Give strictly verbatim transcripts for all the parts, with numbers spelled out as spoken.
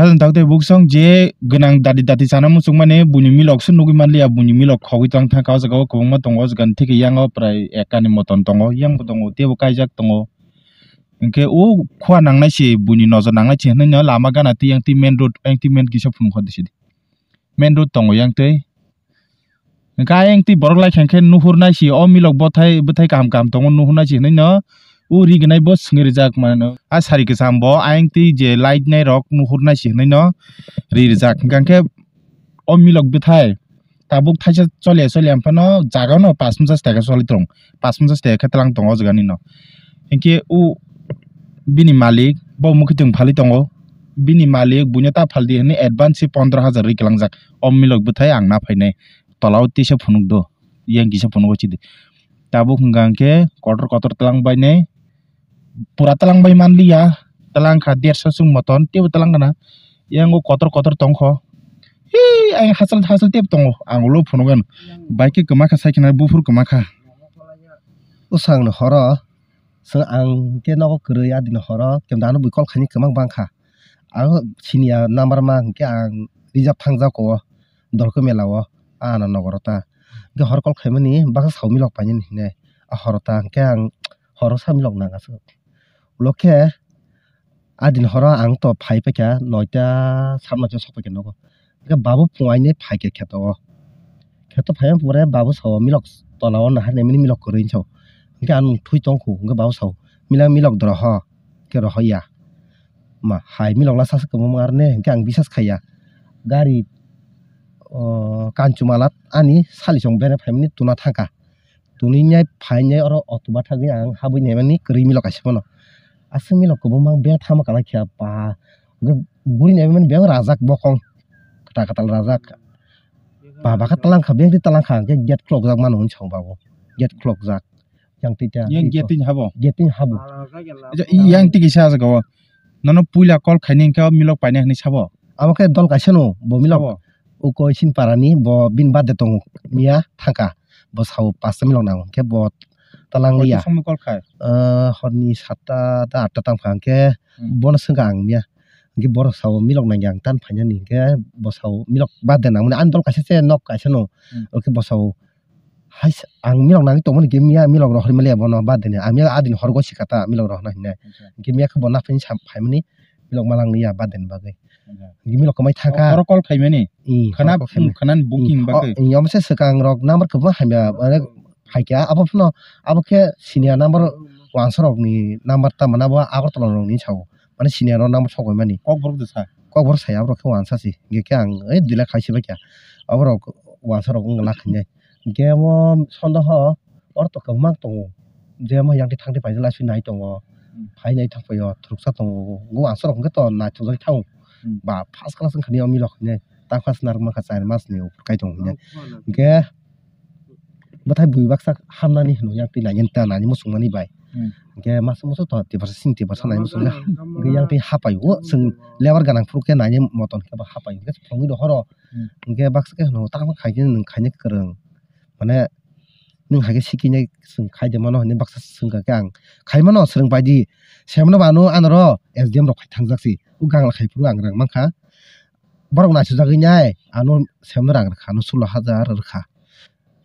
Hal tak tei buksong je gwnang dati dati sana muchung mani buini milok se nugui manliya, buini milok khogwi tang thang ka o jaga o kwbangma tongo, o jaga ni theke yang o prai ekani moton tongo, yang bo tongo, tebo kaijak tongo. Hinkhe o khua nangnai se buini nojor nangnai se hinwi no lama gana tei yang tei main road, yang tei main kisa phunukha disi di. Main road tongo yang tei. Hwnkhe ayang twi borok lai kha khe nuhur nai si o milok bwthai, bwthai kaham kaham tongo nuhur nai si hinwi no o ri gwnai bo swngwi rijak mano. A sari kwcham bo ayang twi je light nai rok nuhur nai si hinwi no ri rijak. Hwnkhe o milok bwthai tabuk thaisa choliya choliya phano jaga no pas ponchas taka choli tong, pas ponchas taka khe tlang tongo o jaga ni no. Hinkhe o bini malik bo mwkhwtwng phalwi tongo, bini malik buino ta phaldi hinwi advance se pondro hajar ri kwlangjak. O milok bwthai ang na phainai. Tola o tisa phunuk do, yang kisa phunuk o chidi. Tabuk hwnkha hwnkhe kotor kotor twlang bainai, pura twlang bai manliya, twlang kha derso chwng moton, teibo twlang gana. Yang o kotor kotor tongkho. Hii, ayang hachal hachal teibo tongo, ang ulo phunuk gano. Bai khe kwma kha, sai khna buphur kwma kha. Bwsang ni horo, chwng ang khe nogo kwrwi, adini horo, kemda ano bui call khaini kwmang bang kha. Ang siniya number ma hwnkhe ang reserve thangjago o, Dolko mela o, ano nogoro ta. Hwnkhe hor call khaimani baksa sao milok painani hinwi. A horo ta hwnkhe ang horo sa milok nang aswk. Ulo khe adini horo ang to phai paikha noita sat noita sok paikha nogo. Hwnkhe babu phung aini phaikha kheto o. Kheto phaiya pore babu sao milok tola o nahar naimani milok kwrwi hinwi sao. Hwnkhe ang thui tongkhu hwnkhe babu sao milok milok doro ho. Khe rohoya. Ma hai milok lasa se kwbangma arne hwnkhe ang bisas khaiya. Gari o kanchumala ani sali chong bere phaimani tuna thangkha. Tuni nai phai nai oro auto bathagwi ang habwi naimani kwrwi milok kaisa phano. Aswk milok kwbangma beng thama kwlai kha ba. Hwnkhe guri naimani beng rajak bokong. Kwtal kwtal rajak. Ba baka talang kha beng twi talang kha hwnkhe gate khulokjak mano hwnwi sao babu. Gate khulokjak. Yang twi ta. Yang gate twi habo? Gate twi habo. Acha, i yang twi kisa jaga o. Nono puila call khaini hwnkhe o milok painai hwnwi sabo? Abo khe dol kaisa no, bo milok. Sabo? Uko Sinpara ni, bo bini birthday tongo. Miya thangkha. Bo sao pasta milok nango. Hwnkhe bo talang liya. Koito somoi call khai? Ah, horni satta ta atta tangkha hwnkhe hmm, bono swngkha ang miya. Hwnkhe borok sao milok nangya ang tan phainani hwnkhe bo sao milok birthday nangmani. Ani dol kaisa se nok kaisa no. Hmm. Hwnkhe bo sao Hai, ang milok nangwi tongmani khe miya milok rohormaliya bono birthday ni. Ang miya adini hor gosi kha ta milok rohorna hinwi. Acha. Hwnkhe miya khe bo naphani sam phaimani milok malang liya birthday ni bagwi. Acha. Hwnkhe milok kwmai thangkha. Horo call khaimani? Ih, khana, horo call khaimani. Khana booking bagwi. Ih, omo se swkang rok number kwbangma hamya, mane, phaikha. Abo phano, abo khe senior number wansa rokni number ta mane abo Agartala rokni sao. Mane senior rok number sok bai mani. Kokborok de sa? Kokborok saya, aborok khe wansa se. Hwnkhe khe ang, eh, dui lakh khaisi bai kha. Aborok wansa rok wng lakh hinwi. Hwnkhe omo sonda ho, oro to kwbangma tongo. Je omo yang twi thang twi paijak lai swi nai tongo. Hmm. Phai nai thang paio, thuruksa tongo. Wansa rok hwnkhe to naithokjagwi thango. Hmm. Ba first class wngkha ni o milok hinwi. Ta class narwkma kha char mas ni uphuru kai tongo hinwi. Oh, khwna. Hwnkhe bwthai bui baksa hamnani hwnwi yang twi nainani ta nani muchungmani bai. Hmm. Hwnkhe masa muchung to tiprasa sini tiprasa nai muchungya. Hwnkhe yang twi hapai o chwng lebar gwnang phuru khe nani moton khe bo hapai hwnkhe phunugwi rohoro. Hmm. Hwnkhe baksa khe hwno tamo khai khe nwng khaina kwrwng. Mane nwng hai khe sikhinai chwng khai de mano hinwi baksa swngkha khe ang khai mano swrwng pai di. Semano ba ano anoro S D M rok khai thangjak si. O gangla khai phuru ang rang mankha. Borok naisajagwi nai ano semno rang rwkha, ano sulo hajar rwkha.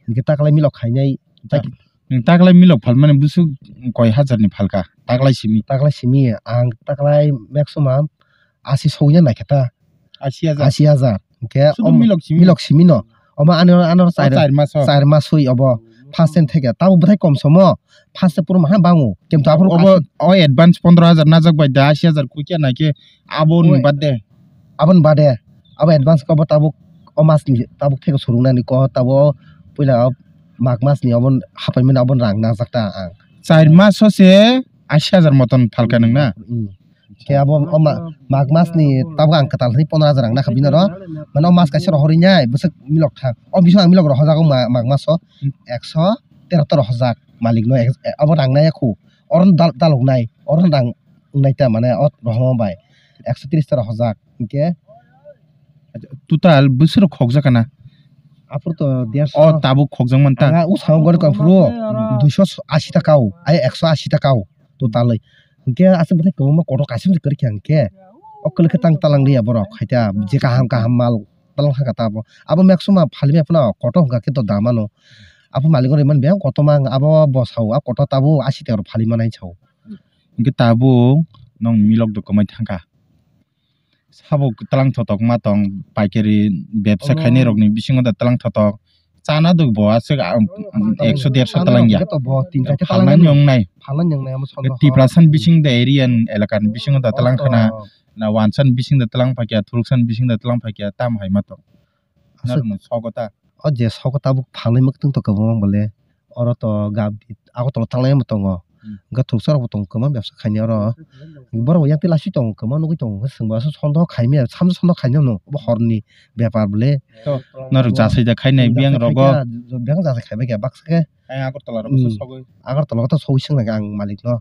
Hwnkhe taklai milok khainai, tak- Nwng taklai milok phalmani bwswk koi hajarni phalkha, taklai simi? Taklai simi, ang taklai maximum asi sogwina naikha ta. Asi hajar? Asi hajar. Hwnkhe sudu om-, milok simi? Milok simi no. Omo ani, ani O char, char maso? Char masoi obo. First time theke. Tabo bwthai kom somo. First time puro maha bango. Kintu aphuru obo kasi- o advance pondro hajar najak bai da, asi hajar kukya naikhe abo ni Oi. Bade. Aboni bade, abo advance kobo tabuk o mas ni tabuk theke surungnani ko tabo puila o Mag mas ni obo hapaimani obo rang najak ta ang. Char mas o se asi hajar moton phalka nwng na? Hmm. Khe abo o ma-, Mag mas ni tabuk ang kwtal hinwi pondro hajar rang nakha bini oro. Mane o mas kaisa rohorwi nai bwswk milok thang. O bising ang milok rohorjago ma-, Mag mas o Hmm. Ekso tero to rohorjak malik no ek-, abo rang nai khu. Oro dal-, dalok nai. Oro rang wngnai ta mane o rohorma bai. Ekso tris ta rohorjak. Hinkhe Total bwswk khokjak kana? Aphuru to derso. O tabuk khokjak man ta? Ang usao gori kha phuru Hmm. Duiso asi ta kau, ai ekso asi ta kau total oi. Hinkhe aswk bwthai kwbangma kotor kaisa kwrwi kha hinkhe. O kwlwkhe tang talang liya borok, haita je kaham kaham mal talang kha ta abo. Abo mek suma phali mek phano kotor hwnkha khe to da mano. Abo malik no rimani biyang kotor mang, abo bosao a kotor tabuk asi tero phali manai sao. Hwnkhe tabuk nwng milok do kwmai thangkha. Sabo talang thotok ma tong, paikari bebsa Omo. khainai rokni bisingo da talang thotok. Chana duk bo aswk, ah, ekso derso talang ya. Hwnkhe to bo tin chaita talang Phalna ya. nyong nai. Phalna nyong nai amo sondo. Tiprasa ni bising da area ni elaka ni bisingo da talang khana. Omo. Na wansa ni bising da talang phaikya, thuruksa ni bising da talang phaikya, tam hai ma tong. Aswk. Narwkno sogo ta. O je sogo tabuk phalnai mwktwng to kwbangma bole. Oro to gabdi, Agartala thanglai bo tongo. Hmm. Hwnkhe thuruksa rok bo tongo kwbang bebsa khainai oro. Borok bo yang twi lasi tongo, kwbang nugwi tongo. Hwnkhe chwng bo aswk sondoh khaimya, samsok sondoh khainai no, bo horni bepar bole. To, norok jasai da khainai biyang rogo. Jasai khaikha, biyang jasai khaibai kha baksa khe. Ang Agartala rok Hmm. sogwi. Agartala o to sogwi swngnai ang malik no.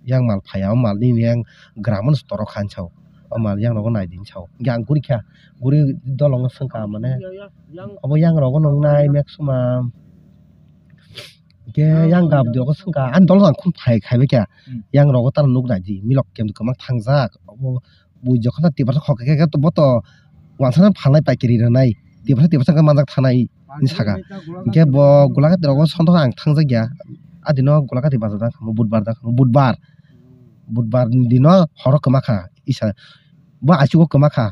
Yang mal phaiya, o mal nini yang gram no torok kha hinwi sao. O mal yang rogo nai di hinwi sao. Hwnkhe ang guri kha, guri dolong no swngkha mane. Obo yang rogo nung nai maximum. Hwnkhe yang gabdi rogo swngkha, ani dol ang khun phai khaibai kha. Hmm. Yang rogo tamo nuk nai di, milok kemtwi kwbang thangjak. Obo bui jokhon tiprasa khok khe khe bo to wansa no phalnai paikari rwnai. Tiprasa tiprasa khe manjak thanai. Hinwi saka. Hwnkhe bo Golagati rogo sondoh ang thangjak ya. Adino Golagati bazar dang kha, budbar dang kha, budbar. Budbar ni dino horo kwma kha isa. Bo achugo kwma kha.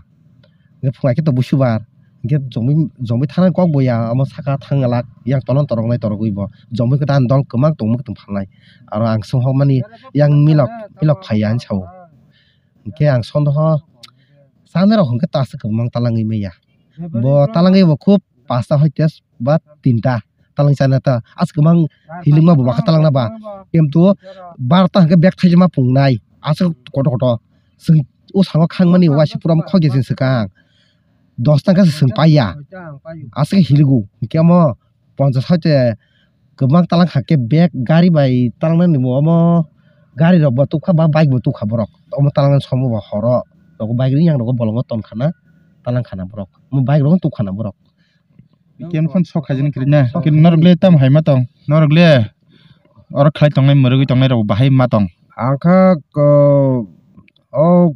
Hwnkhe phung ai khe to busubar. Hwnkhe jomoi, jomoi thana kok bo ya, omo saka thang glak, yang tolon torok nai torogwi bo. Jomoi khe dan dol kwma tongma tong phalnai. Aro ang swnghokmani yang milok, milok phaiya hinwi sao. Hwnkhe ang sondoh chanai rok hwnkhe ta aswk kwbangma talangwi manya. Bo talangwi bo khub pasta hoite ba tinta talang chana ta aswk kwbang hilikma bo bakha talangna ba. Kintu barota hwnkhe bag thaijima pungnai aswk kotor kotor. Chwng o sango khangmani waisa pura khokya chwng swkang. Dosta hwnkhe chwng paiya. Aswk hiligo hwnkhe omo ponchas hoite kwbang talang kha khe bag gari bai talangnani bo omo gari rok bo tukha ba bike bo tukha borok omo talangnani somo bo horo nogo bike ri yang nogo bolongo ton khana talang khana borok omo bike rok tukha na borok. Ken phone sok khaijani kri na ken norok le tam hai ma tong norok le oro khlai tongnai mwrwgwi tongnai rok bahai ma tong. Ang kha ko o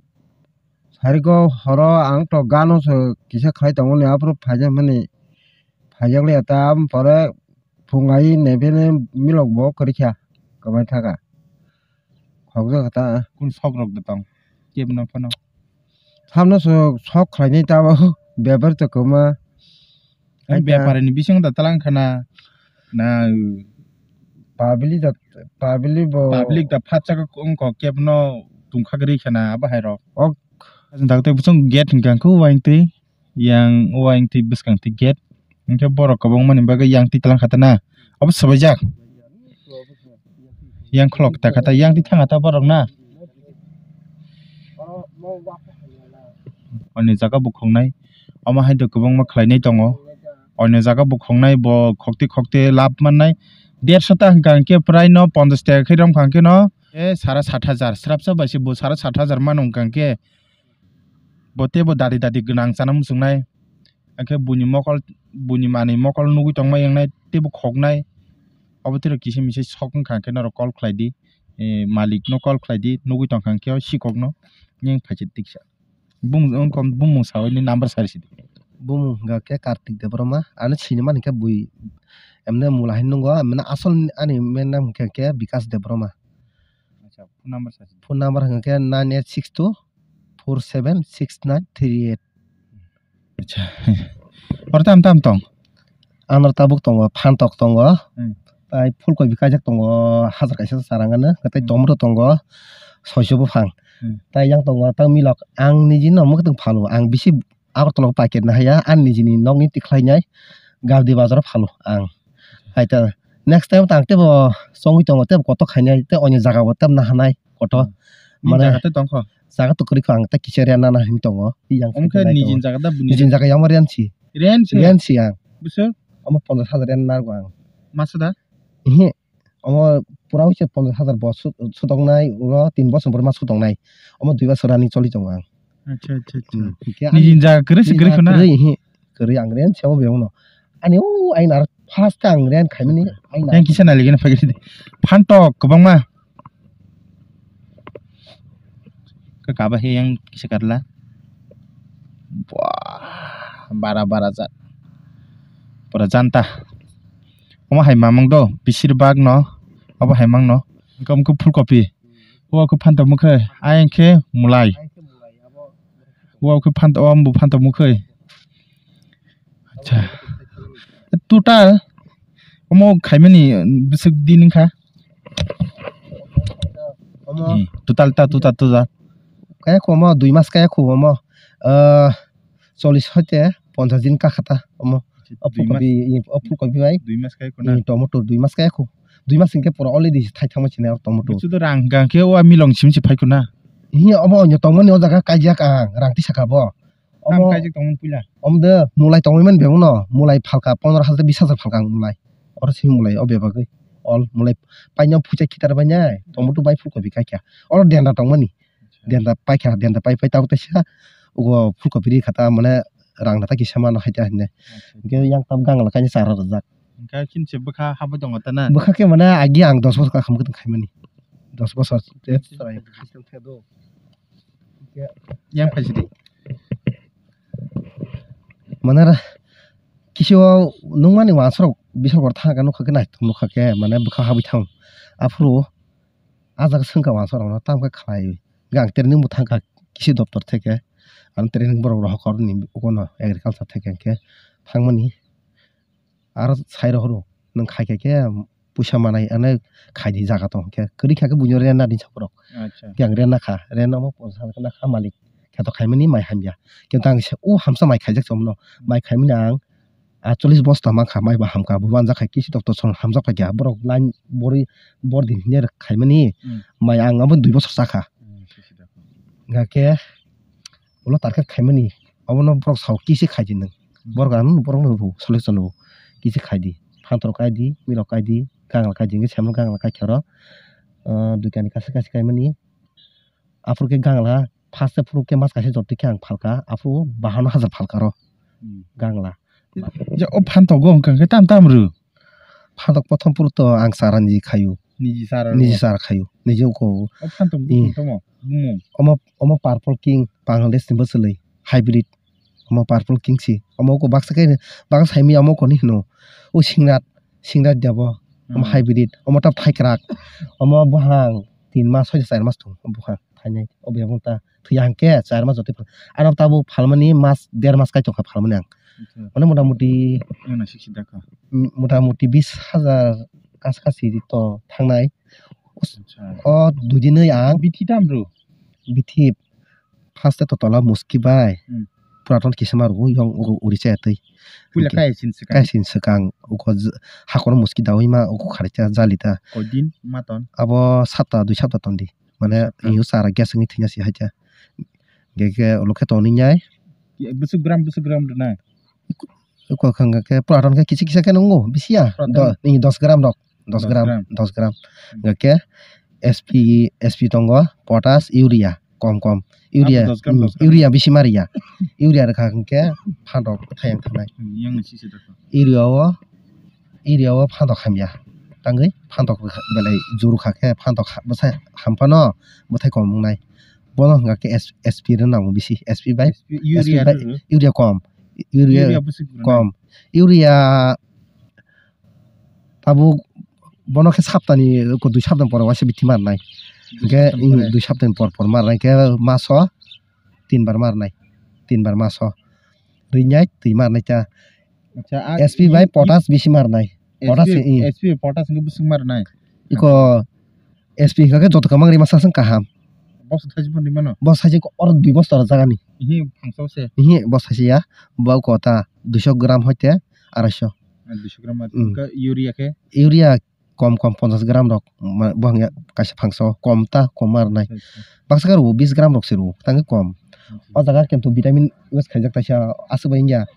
Sari go horo ang to gano se kisa khlai tongo ni aphuru phaijak mani phaijak le ta am pore phung ai ne bini milok bo kwrwi kha kwbai thaka khokjak ta. Kun sok rok de tong kebo no phano. Samno se sok khlai nai ta bo bepar to kwma. Ang bepar ni bisingo da talang khana na public da public bo public da phatsa wngkha kebo no tungkha kwrwi khana abo hai rok. Ok. Dakte bosong gate hwnkha khe uaing twi yang uaing twi bwskang twi gate hwnkhe borok kwbangmani bagwi yang twi tlang kha tana obo swbaijak yang khulok ta kha ta yang twi thang kha ta borok na. Ani jaga bukhuknai omo hai do kwbangma khlainai tongo ani jaga bukhuknai bo khokti khokti lab mannai derso ta hwnkha hwnkhe prai no ponchash taka khe romkha hwnkhe no sara sat hajar srapsa bai se bo sara sat hajar mano hwnkha hwnkhe. Bo teibo dati dati gwnang chana muchungnai. Hwnkhe buini mokol, buini manwi mokol nugwi tongma wngnai, teibo khoknai. Obo tei rok kisa misa sok wngkha, hwnkhe norok call khlai di, eh, malik no call khlai di, nugwi tongkha hwnkhe o sikok no, yang phaisa tiksa. Bumung, wngkha bumung sawi ni number sari sidi. Bumung hwnkha khe Kartik Debbarma, ano sinimani khe bui, emne mula hai nungo, emne asol ani main name hwnkha khe Bikas Debbarma. Acha, phone number sari sidi. Phone number hwnkha khe nine eight six two four seven six nine three eight. Acha. Oro tam tam tong? Ano tabuk tongo, phantok tongo. Hmm. Tai phulkoi bi kaijak tongo, hajar kaisa sarang ano. Tai Hmm. tomato tongo, soiso buphang. Hmm. Tai yang tongo, tang milok. Ang niji no mwkhwtwng phalo, ang bisi Agartala o paikar nahaya, ani nijini nokni tikhlainai Gabdi bazaro phalo ang. Hai ta next time tang tebo chongwi tongo, tebo kotor khainai, tei onyo jaga bo tebna hanai kotor. Hmm. Nini mane jaga tei tongkho? Jaga to kwrwi kho, ang tei kisa rent nana hinwi tongo. Yang omo khe nijini jaga da buini? Nijini jaga yamo rent si. Rent si? Rent si ang. Bwswk? Omo ponchash hajar rent narwgo ang. Masa da? Ehe. Omo pura wngse ponchash hajar bo su-, sutoknai, ulo tin bosor borma sutoknai. Omo dui bosor running choli tongo ang. Acha, acha, acha. Hmm, hingke ani nijini jaga kwrwi se nijini kwrwi jaga khuna? Kwrwi, ehe, kwrwi ang rent sabo bebakno. Ani o aina aro first ang rent khaimani aina. Yang kisa nailigena phagidi. Phantok kwbangma. Kaka ba he yang kisa karla. Wah, bara bara jat. Pura janta. Omo hai mamang do, bisir bag no. Obo hai mang no. Engkam khe phulkopi. Obo khe phantok mokhe. Ayang khe mulai. Obo khe phantok, obo phantok mokhe. Acha. Total omo khaimani bwswk din wngkha? Omo hmm, total ta, total, total. Kaya kho omo dui mas kaya kho omo. Ah, chollish hoite ponchash din kakha ta omo. O dui mas, phulkopi, o phulkopi bai. Dui mas kaya kho na? Hmm, tomato dui mas kaya kho. Dui mas hinkhe pura already thai thangma sini o tomato. Bisu do rang hwnkha khe o milong simi se phai kho na? Hi omo onyo tongmani o jaga kaijak ang, rang tisa kha bo. Tam omo kaijak tongmani puila? Omo de mulai tongmani bebak no, mulai phalka pondro hajar bis hajar phalka ang mulai. Oro simi mulai o bebagwi. Ol mulai paino phucha khitar bai nai, tomato bai phulkopi kaikha. Oro dendra tongmani. Dendra paikha, dendra pai pai tabuk teisa ugo phulkopi ri kha ta mane rang nata kisa mano hai ta hinne. Acha. Hingke yang tam gang la kaisa chara rwjak. Hingke kin se bwkha habwi tongo ta na? Bwkha khe mane agi ang dos bosor kaham khe tong khaimani. Dos bosor. Yang phaisidi. Mane ra kisi o nungmani wansarok bisok bor thangka nukha khe naithok nukha khe mane bwkha habwi thang. Aphuru ah jaga swngkha wansarokno tamo khe khlai. Hingke ang training bo thangkha kisi doptor theke. Ang training borok rohor ni ukono agriculture theke hingke thangmani. Aro sai rohoro nwng khai khe khe puisa manai ano khai di jaga tong khe kwrwi kha khe buino rena di saborok. Acha. Khe ang rena kha, rena omo ponsa kha malik khe to khaimani mai hamya. Khe to ang se o hamsa mai khaijak se omono. Mai khaimani ang ah, chollish bosta mankha, mai ba hamkha, bo manjak khai kisi doctor song hamjak phaikha, borok line bori bor din hwnwi khaimani, hmm, mai ang abo dui bosor chakha. Hmm, sisi da. Hingkha khe ulo target khaimani, abono borok sao kisi khaidi nwng, hmm, borok ano borokno rw selection rw kisi khaidi, phantor kaidi, milok kaidi, gangla kaidi, hingkhe semo gangla kaikha oro, ah, duitani kaisa kaisa kaimani, aphuru khe gangla, first aphuru khe mas kaisa jotoi khe ang phalka, aphuru bahanno hajar phalka oro. Hmm. Gangla. Je o phantogo wngkha khe tam tam rw? Phantok prothom phuru to ang chara niji khayu. Niji chara rw? Niji chara khayu. Niji uko. O phantok hmm, bumung tamo? Bumung. Omo, omo Purple King, Bangladesh ni bwchwlwi, hybrid. Omo Purple King si. Omo uko baksa khe, baksa saimanya omo uko ni hino. O Singrat, Singrat debo. Omo hmm, hybrid. Omo ta thaikrak. Omo buphang tin mas, soi char mas tongo buphang. Thainai. O bebak ta thwiya hwnkhe char mas jotoi phal-, ano tabuk phalmani mas, der mas kai tongkha phalmani ang. Acha. Mane mota moti, ano sik sik dakha. M-, mota moti bis hajar kacha kachi to thangnai. Acha. O dui dinwi ang bithi tam rw? Bithi first e to tola muski bai. Hmm. Puraton kisa ma rw yang uri cha twi. Puila hwnkhe kaya sin swkang? Kaya sin swkang. Uko j-, hakoro muski dawi ma uko kharwi cha jali ta. Koi din ma ton? Abo sapta dui sapta ton di. Mane sapta. Iyo chara gas wngwi thwina si hai cha. Hwnkhe khe ulo khe tonwi nai. Bwswk gram, bwswk gram rwna? Eko hwnkha khe puraton khe kisa kisa khe nungo, bisi ya. Puraton? Do-, ni dos gram rok, dos gram, dos gram. Dos gram. Hmm. Hwnkha khe S P, S P tongo, potash, urea, kom kom. Urea, abo dos gram, hmm, dos gram. Urea bisi ma riya. Urea rwkha hwnkhe phantok thayang thangnai. Hmm, yang ni sisi dakha. Urea o, urea o phantok hamya. Tangwi phantok rwkha, belai juru kha khe phantok ha-, bwsa hamphano bwthai kom wngnai. Bono hwnkha khe S-, S P rwna nango bisi, S P bai, S P, urea S P bai rw-, urea kom. Urea urea bwswk rwnai? Kom. Urea tabuk bono khe saptani, ko dui saptani pore waisa bithi ma rwnai. Dui saptani pore? Hwnkhe, dui saptani por por ma rwnai khe maso tin bar ma rwnai. Tin bar maso. Rwnai twi ma rwnai ta. Acha, a, S P bai i, potash bisi ma rwnai. Potash, S P, i. S P potash hwnkhe bwswk ma rwnai? Iko S P hwnkha khe joto kwbang rima sa swng kaham. Bosta thaisi phano rima no? Bosta thaisi oro dui bosta rwjak ani. Ihi phangsa se? Ihi bosta thaisi ya. Bo kota duiso gram hoite araiso. Ah, duiso gram. Mm. Hwnkhe urea khe? Urea kom kom ponchash gram rok ma-, bo hwnkhe kaisa phangsa o kom ta kom ma rwnai. Acha, acha. Baksa khe rwo bis gram rok se rwo tangwi kom. Acha. O jaga kintu vitamin use khaijak taisa aswk bai wngya.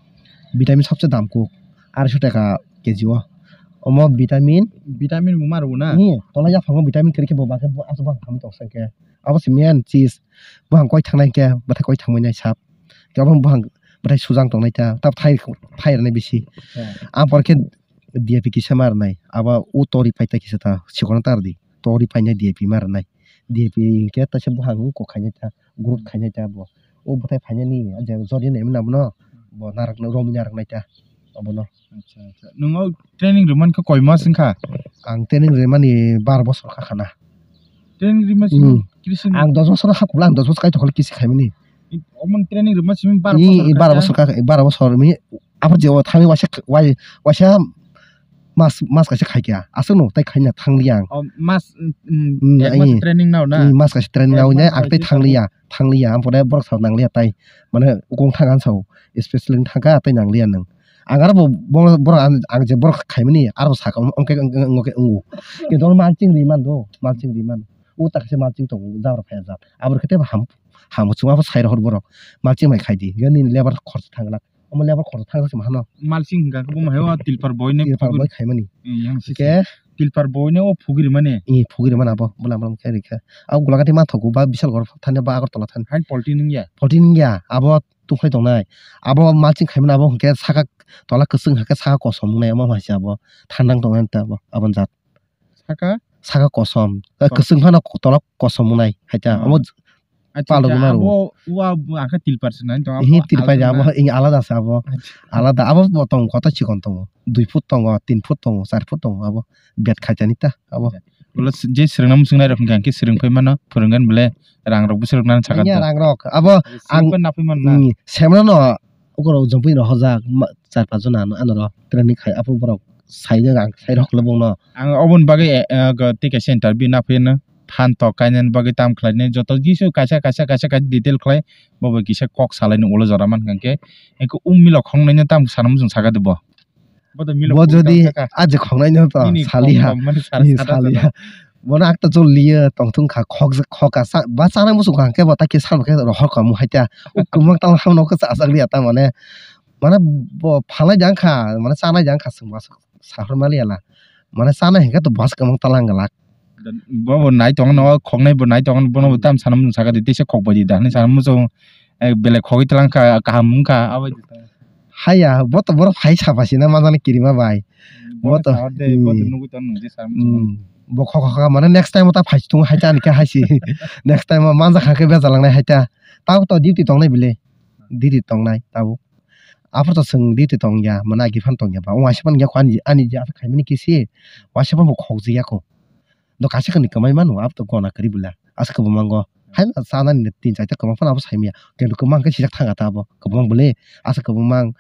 Vitamin sobse dam kuk, araiso taka K G o. Omo vitamin. Vitamin bo ma rwo na? Ni tola yaphango vitamin kwrwi khe bo bakhe bo aswk bang hamwi tong sa khe. Abo se main chis. Buphang koi thangnai khe bwthai koi thangmani sap. Khe abo buphang bwthai sujang tongnai ta, ta thai, thai rwnai bisi. Acha. Ang por khe D A P kisa ma rwnai. Abo o tori pai ta kisa ta, sikon ta rwdi. Tori painai D A P ma rwnai. D A P hinkhe taisa buphang wng kok khainai ta, growth khainai ta bo. O bwthai phainani, a je jodi nai mani abono, bo narak, romwi narak nai ta, abono. Acha, acha. Nwng o training rwmani khe koi mas wngkha? Ang training rwmani bar bosor kha khana. Training rwma simi Hmm. kisi Ang dos bosor ha kubla, ang dos bosor kaitor khe kisi khaimani. Omo training rwma simi bar Ni bosor bar kha bosor kha, bar bosor mi. Aphar je o thani waisa, wai-, waisa mas, mas kaisa khaikha. Aswkno tai khaina thangliya ang. Oh, mas, mm, mm, Hmm, ek mas ai. Training nao na? Hmm, mas kaisa training Ek nao mas ne, ang tai khaikhe thangliya, thangliya. Ampore borok sa nangliya tai. Mane ukung thang ang sao. Special wng thangkha tai nangliya nwng. Ang aro bo, bo, borok ang, ang je borok khaimani aro bo saka, omo khe, omo khe wngo. Kintu oro malching ri man do, malching ri man. O ta kaisa malching tongo, jabra phai jak. Aboni khe tebo ham, ham chwng abo sai rohor borok. Malching bai khai di. Nini lebar khorsa thang glak. Omo lebar khorsa thang se ma hano. Malsing hwnkha khe bo hai o tilpar boy ne Tilpar phugri-, boy khaimani. Eh, yang sise. Ke? Tilpar boy ne o phugri mani. I phugri mana bo, bwlam bwlam khe rikha. Abo Golagati ma thogo ba Bishalgarh thani ba Agartala thani. Hain polti nung ya? Polti nung ya, abo tungkhai tongnai. Abo malsing khaimani abo hwnkhe saka tola kwchwng hwnkhe saka kosom wngnai omo hai se abo. Thandang tongnai ta abo, aboni jat. Saka? Saka kosom. Kosom. Kwchwng phano tola kosom wngnai hai ta. Ah. Omo Acha, palo acha, gwnaro. Abo, wa, wa, ang khe tilpar se nai tong, Ihi abo tilpar alta ya, abo na. Ing alada se abo. Acha. Alada, abo bo tong, koto chikon tongo. Dui foot tongo, tin foot tongo, char foot tongo, abo bet khaitani ta, abo. Acha. Ulo s-, je swrwngna muchungnai rok hwnkhe ang khe swrwng phai mano, phwrwngani bole rang rok bwswk rwknani saka Nangya do. Rang rok, abo Swrwng ang phai na phai mano na. Mm, semra no, ukorok jompui no hojak, ma, char panch jona ano, ano ro, training khai, aphuru borok. Saijak ang, sai rok le bongno. Ang oboni bagwi, eh, eh, go-, tei kaisa interview na phiyano. Phan tok kainani bagwi tam khlainai joto gisu kaisa, kaisa, kaisa, kaisa detail khlai. Bo bai kisa kok salaini ulo jora mankha khe. Eko um milok khongnaino tam sana muchung saka de bo. Bo to milok Bo khong jodi tong kha. Aje khongnaino to Nini saliya. Khong tong mani sar Nini sara saliya. Sara. Bono akta chol liya tongthung kha khok, khok asa ba chana muchung kha khe bo ta kisa khe rohor kha mu hai ta. O kwmang tang hamno khe chajak liya ta mane. Mane bo phalai jang kha, mane chanai jang kha chwng bo aswk. Sahor maliya la. Mane chanai hinkhe to bus kwmang talang glak. Bobo nai tongo no, khoknai bo nai tongo, bono bo tam sana muchung saka di, teisa khok bai di da hinui sana muchung, eh, belai khogwi talang kha, kaham wngkha, abo. Haiya, bo to borok phai sapa sina manjani kirima bai. Bo Bo to, to sahor de, bo to hmm. Nugwi tongo nung je sana muchung. Hmm. Bo khok khok mane next time ta phai tung hai ta ani khe hai si. Next time o manja kha khe beja langnai hai ta. Tamo to duty tongnai bile. Duty tongnai tabo. Aphuru to chwng duty tong ya, mane agi phano tong ya ba. Waisa phano ya kho ani, ani je aswk khaimani kisi, waisa phano bo khokjak ya kho. Do kaisa kani kwmai mano, abo to gona kwrwi bwla. Aswk kwbangma go. Haino chanani tin chaita kwbang phano abo saimanya. Kintu kwbangma khe sijak thanga ta abo. Kwbangma bwle, aswk kwbangma.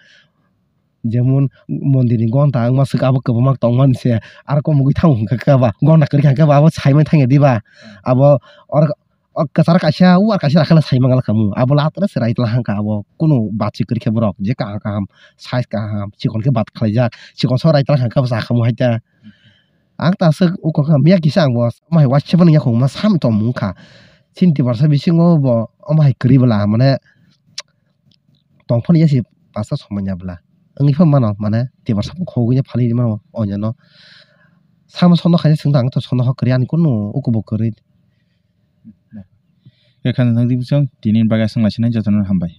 Jemon mondirni gonta wngma swk abo kwbangma tongmani se. Aro komugwi thango hwnkha khe ba. Gona kwrwi kha khe ba abo saimanya thangya diba. Abo oro O kwcharo kaisa, o aro kaisa rakhwla sai manglak khamu. Abo latraswk raitla hangkha abo. Kunu batwi kwrwikhe borok. Je kaham kaham, size kaham, chikon khe bat khlaijak. Chikon sok raitla hangkha abo sakhamu haita. Ang ta aswk ukho kha miya kisa ang bo. Omo hai waisa phano yakhungma sam tongmung kha. Chini Tiprasa bisingo bo omo hai kwrwi bwla mane tongphani yasi pasta somanya bwla. Wngwi pha mano mane Tiprasa khogwi phalwi mano onyano. Samo sono khaina swngdang to sono hok kwrwi ani kunu ukubo kwrwi. Khe khana thang di bwswng, tini bagwi aswk laisinai jotono hambai.